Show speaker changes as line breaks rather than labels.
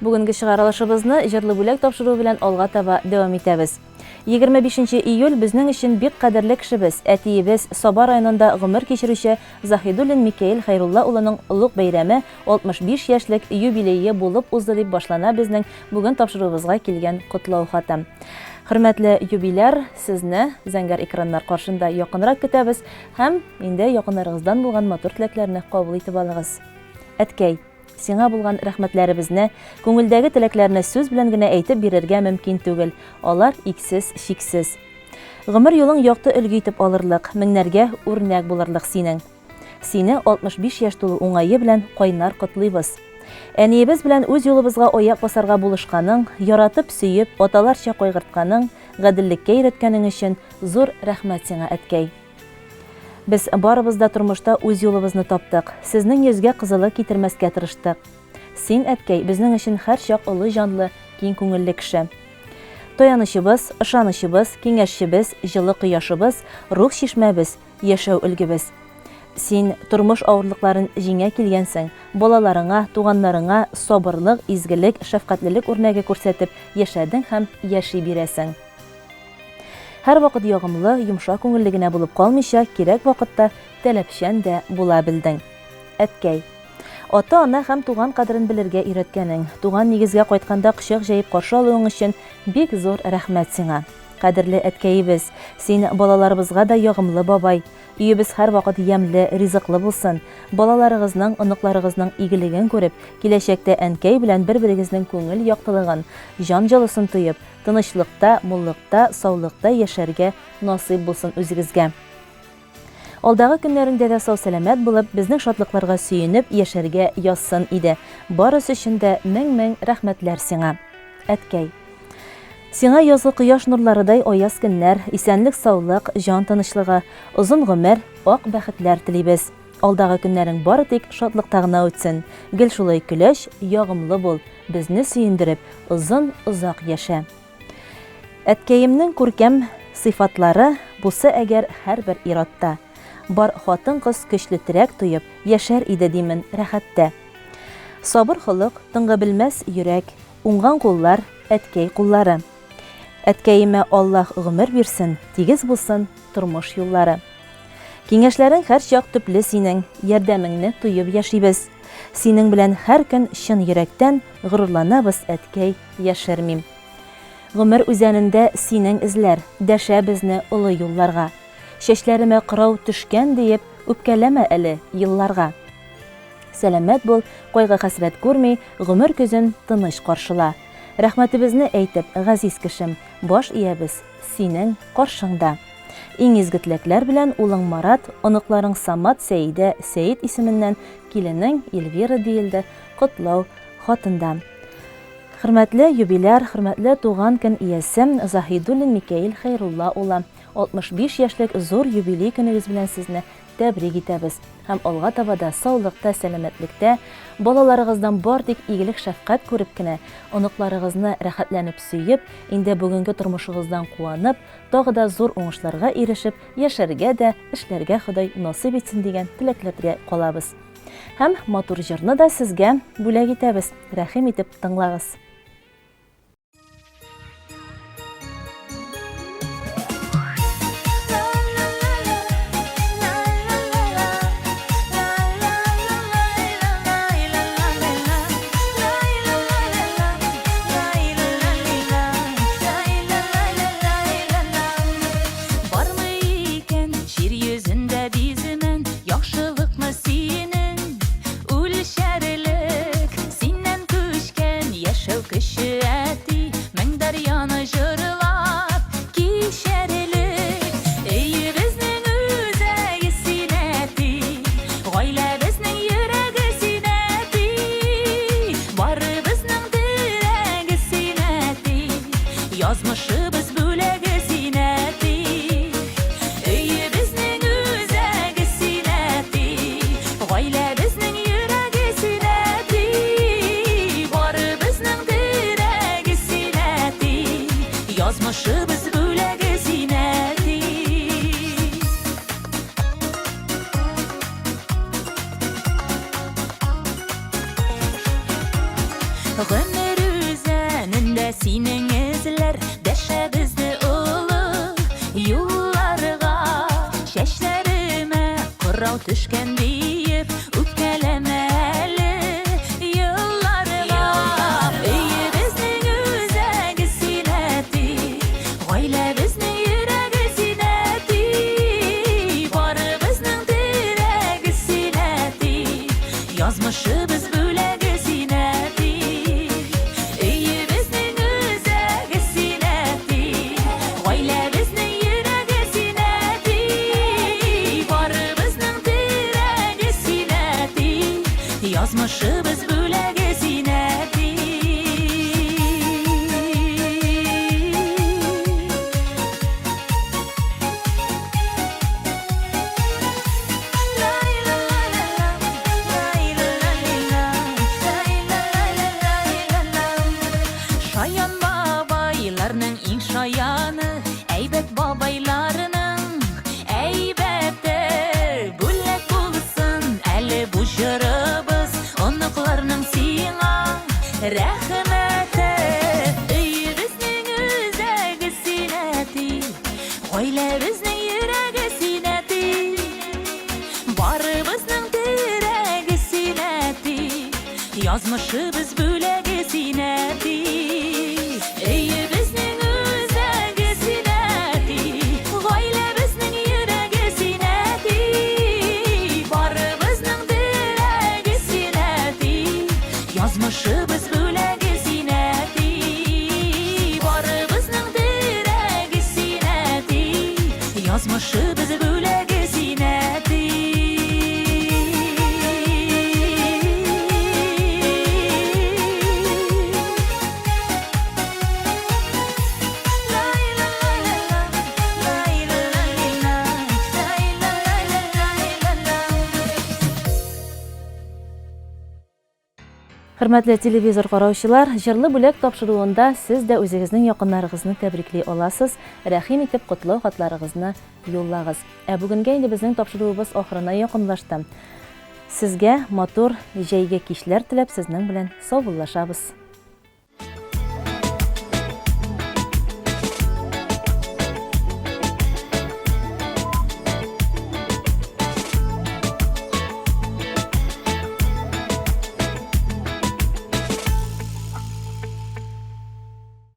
Бүгенге чыгарылышыбызны җырлы бүләк тапшыру белән алга таба дәвам итәбез. 25 нче июль безнең өчен бик кадерле кешебез, әтиебез, Саба районында гомер кичерүче Заһидуллин Микәел Хәйрулла улының олуг бәйрәме, 65 яшьлек юбилее булып узды дип башлана безнең бүген тапшыруыбызга килгән котлау хаты. Хөрмәтле юбиляр, сезне зәңгәр экраннар каршында якынрак көтәбез һәм инде якыннарыгыздан булган матур теләкләрне кабул итеп алыгыз. Әткәй! Сиңа булган рәхмәтләребезне, күңелдәге теләкләрне сүз белән генә әйтеп бирергә мөмкин түгел, алар иксез-чиксез. Гомер юлың якты өлге итеп алырлык, меңнәргә үрнәк булырлык синең. Сине 65 яшь тулу уңае белән кайнар котлыйбыз. Әниебез белән үз юлыбызга аяк басарга булышканың, яратып-сөеп, аталарча кайгыртканың, гаделлеккә өйрәткәнең өчен зур рәхмәт сиңа, әткәй. Без барыбыз да тормышта үз юлыбызны таптык. Сезнең йөзгә кызыллык китермәскә тырыштык. Син, әткәй, безнең өчен һәрчак олы җанлы, киң күңелле кеше. Таянычыбыз, ышанычыбыз, киңәшчебез, җылы кояшыбыз, рух чишмәбез, яшәү өлгебез. Син тормыш авырлыкларын җиңә килгәнсең, балаларыңа, туганнарыңа сабырлык, изгелек, шәфкатьлелек үрнәге күрсәтеп яшәдең һәм яши бирәсең. Һәрвакыт ягымлы, йомшак күңелле генә булып калмыйча, кирәк вакытта таләпчән дә була белдең. Әткәй. Ата-ана һәм туган кадерен белергә өйрәткәнең, туган нигезгә кайтканда кочак җәеп каршы алуың өчен бик зур рәхмәт сиңа. Кадерле әткәебез, син балаларыбызга да ягымлы бабай. Өебез һәрвакыт ямьле, ризыклы булсын. Балаларыгызның, оныкларыгызның игелеген күреп, киләчәктә әнкәй белән бер-берегезнең күңел яктылыгын, җан җылысын тоеп, Тынычлыкта, муллыкта, саулыкта яшәргә насыйп булсын үзегезгә. Алдагы көннәреңдә дә сау-сәламәт булып, безнең шатлыкларга сөенеп яшәргә язсын иде. Барысы өчен дә мең-мең рәхмәтләр сиңа. Әткәй. Сиңа язгы кояш нурларыдай аяз көннәр, исәнлек-саулык, җан тынычлыгы, озын гомер, ак бәхетләр телибез. Алдагы көннәрең бары тик шатлыкта гына үтсен. Гел шулай көләч, ягымлы бул, безне сөендереп, озын-озак яшә. Әткәемнең күркәм сыйфатлары булса әгәр һәрбер ир-атта, бар хатын-кыз көчле терәк тоеп, яшәр иде димен рәхәттә. Сабыр холык, тынгы белмәс йөрәк, уңган куллар, әткәй куллары. Әткәемә Аллаһ гомер бирсен, тигез булсын тормыш юллары. Киңәшләрең һәрчак төпле синең, ярдәмеңне тоеп яшибез. Синең белән һәр көн чын йөрәктән горурланабыз, әткәй, яшермим. Гомер үзәнендә синең эзләр, дәшә безне олы юлларга. Чәчләремә кырау төшкән диеп, үпкәләмә әле елларга. Сәламәт бул, кайгы-хәсрәт күрми, гомер көзен тыныч каршыла. Рәхмәтебезне әйтеп, газиз кешем, баш иябез синең каршыңда. Иң изге теләкләр белән улың Марат, оныкларың Самат, Сәидә, Сәет исеменнән киленең Эльвира диелде котлау хатында. Хөрмәтле юбиляр, хөрмәтле туган көн иясе Заһидуллин Микәил Хәйрулла улы, 65 яшьлек зур юбилей көнегез белән сезне тәбрик итәбез һәм алга таба да саулыкта, сәламәтлектә, балаларыгыздан бар тик игелек-шәфкать күреп кенә, оныкларыгызны рәхәтләнеп сөеп, инде бүгенге тормышыгыздан куанып, Тагы да зур уңышларга ирешеп, яшәргә дә, эшләргә Ходай насыйп итсен дигән теләкләргә калабыз. Һәм матур җырны да сезгә бүләк итәбез, рәхим итеп тыңлагыз.
Бармы икән җир йөзендә биземен Яхшылыкны синең үлчәрлек Синнән күчкән яшәү көче әти Мең дәрьяны җырлап кичәрлек Өебезнең үзәге син әти Гаиләбезнең йөрәге син әти Барыбызның терәге син, әти, Язмышыбыз бүләге син, әти. Өебезнең үзәге син, әти, Гаиләбезнең йөрәге син, әти. Барыбызның терәге син, әти, Язмышыбыз бүләге син, әти. Гомер. Синең эзләр дәшә безне олы юлларга. Чәчләремә кырау төшкән диеп, үпкәләмә әле елларга. Өебезнең үзәге син, әти, гаиләбезнең йөрәге син, әти. Барыбызның терәге син, әти, язмышыбыз бүләге син, әти. Өебезнең үзәге син, әти, гаиләбезнең йөрәге син, әти. Барыбызның терәге син, әти, язмышыбыз бүләге син, әти. Шаян бабайларның иң шаяны, әйбәт бабайларның әйбәте. Бүләк булсын әле бу җырыбыз, оныкларның сиңа рәхмәте. Өебезнең үзәге син, әти, гаиләбезнең йөрәге син, әти. Барыбызның терәге син, әти, язмышыбыз бүләге син, әти. Өебезнең үзәге син, әти, гаиләбезнең йөрәге син, әти. Барыбызның терәге син, әти, язмышыбыз бүләге син, әти. Барыбызның терәге син, әти, язмышыбыз бүләге син, әти.
Хөрмәтле телевизор караучылар, җырлы бүләк тапшыруында сез дә үзегезнең якыннарыгызны тәбрикли аласыз, рәхим итеп котлау хатларыгызны юллагыз. Ә бүгенгә инде безнең тапшыруыбыз ахырына якынлашты. Сезгә матур җәйге кичләр теләп сезнең белән саубуллашабыз.